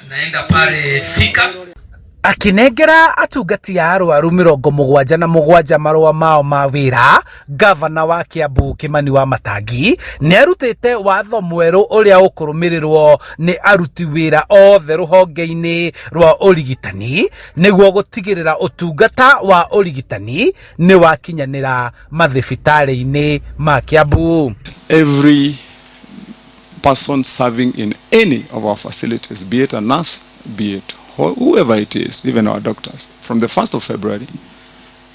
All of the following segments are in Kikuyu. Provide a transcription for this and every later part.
Tunaenda pale Thika. Akĩnengera atungati a arwaru 77 marũa mao ma wĩra, ngavana wa Kiambu Kimani Wamatangi nĩ arutĩte watho mwerũ ũrĩa ũkũrũmĩrĩrwo nĩ aruti wĩra othe rũhonge-inĩ rwa ũrigitani nĩguo gũtigĩrĩra ũtungata wa ũrigitani nĩ wakinyanĩra mathibitarĩ-inĩ ma Kiambu. Every person serving in any of our facilities, be it a nurse, be it whoever it is, even our doctors, from the 1st of February,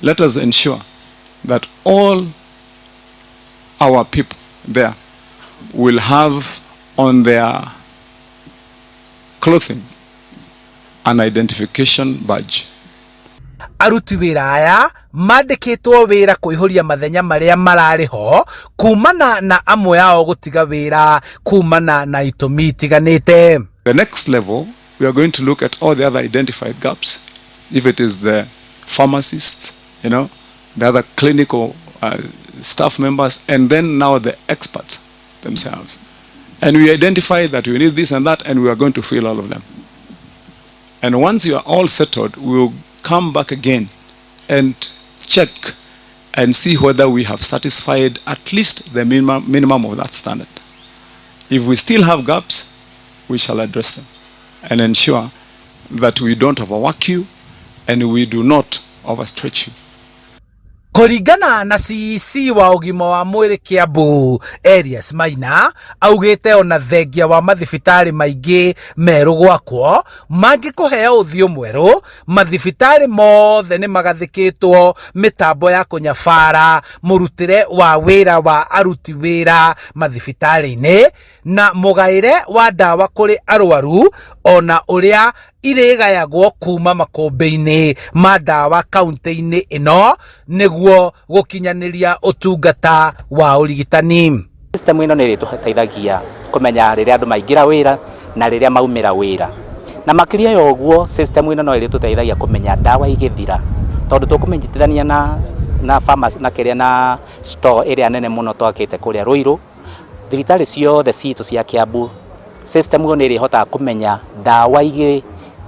let us ensure that all our people there will have on their clothing an identification badge. Aruti wĩra aya mandĩkĩtwo wĩra kũihũria mathenya marĩa mararĩ ho kumana na amwe ao gũtiga wĩra kumana na itũmi itiganĩte. The next level, we are going to look at all the other identified gaps. If it is the pharmacists, the other clinical staff members, and then now the experts themselves. And we identify that we need this and that, and we are going to fill all of them. And once you are all settled, we will come back again and check and see whether we have satisfied at least the minimum of that standard. If we still have gaps, we shall address them and ensure that we don't overwork you and we do not overstretch you. Kũringana na CEC wa ũgima wa mwĩrĩ Kiambu Elias Maina, augĩte ona thengia wa mathibitarĩ maingĩ merũ gwakwo mangĩ kũheo ũthiũ mwerũ, mathibitarĩ mothe nĩ magathĩkĩtwo mĩtambo ya kũnyabara mũrutĩre wa wĩra wa aruti wĩra mathibitarĩ-inĩ na mũgaĩre wa ndawa kũrĩ arwaru, ona ũrĩa irĩgayagwo kuma makũmbĩ-inĩ ma ndawa kaunti-inĩ ĩno nĩguo gũkinyanĩria ũtungata wa ũrigitani. System ĩno nĩ ĩrĩtũteithagia kũmenya rĩrĩa andũ maingĩra wĩra na rĩrĩa maumĩra wĩra, na makĩria ya ũguo, system ĩno no ĩrĩtũteithagia kũmenya ndawa igĩthira, tondũ tũkũmenyithania na pharmacy na kĩrĩa na store ĩrĩa nene mũno twakĩte kũrĩa Ruiru. Thibitarĩ ciothe citũ cia Kiambu, system ĩyo nĩ ĩrĩhotaga kũmenya ndawa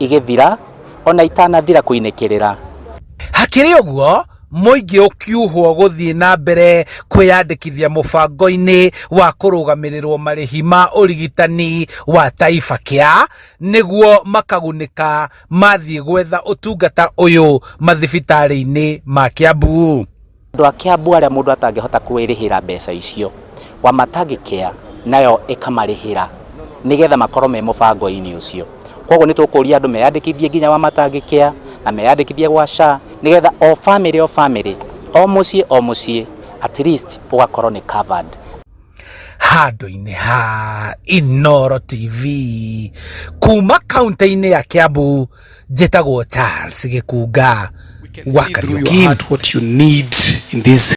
igĩthira ona itanathira kũinĩkĩrĩra. Hakĩrĩ ũguo, mũingĩ ũkiuhwo gũthiĩ na mbere kwĩyandĩkithia mũbango-inĩ wa kũrũgamĩrĩrwo marĩhi ma ũrigitani wa Taifa Care nĩguo makagunĩka mathiĩ gwetha ũtungata ũyũ mathibitarĩ-inĩ ma Kiambu. Andũ a Kiambu arĩa mũndũ atangĩhota kwĩrĩhĩra mbeca icio, Wamatangi Care nayo ĩkamarĩhĩra nĩgetha makorwo me mũbango-inĩ ũcio. Koguo nĩ tũkũria andũ meyandĩkithie nginya Wamatangi Care na meyandĩkithie gwa SHA, nĩgetha o family, o family, o mũciĩ, o mũciĩ, at least ũgakorwo nĩ covered. Handũ-inĩ ha Inoro TV kuma kaunti-inĩ ya Kiambu, njĩtagwo Charles Gĩkunga wa See through your Kariuki. Heart what you need in this.